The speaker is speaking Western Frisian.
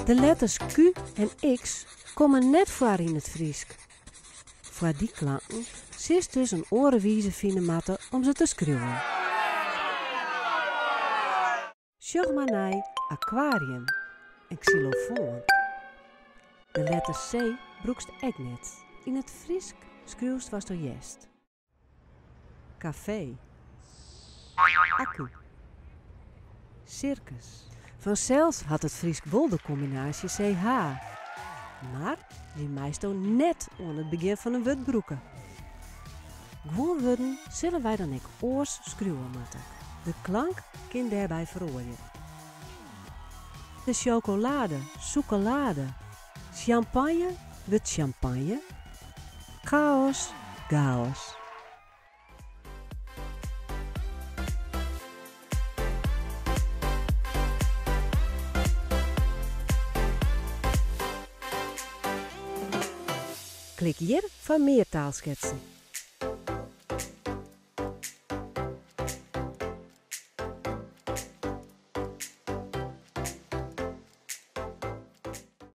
De letters Q en X komme net foar yn it Frysk. Foar dy klanken silst dus in oare wize fine moatte om se te skriuwen. Sjoch mar nei akwarium en ksylofoan. De letter C brûkst ek net. Yn it Frysk skriuwst watsto hearst. Kafee. Akku. Sirkus. Fansels hat it Frysk wol de kombinaasje CH. Mar dy meisto net oan it begjin fan in wurd brûke. Guon wurden sille wy dan ek oars skriuwe moatte. De klank kin dêrby feroarje. De sjokolade, sûkelade. Sjampanje wurdt sjampanje. Chaos, gaos. Klik hjir foar mear taalsketsen.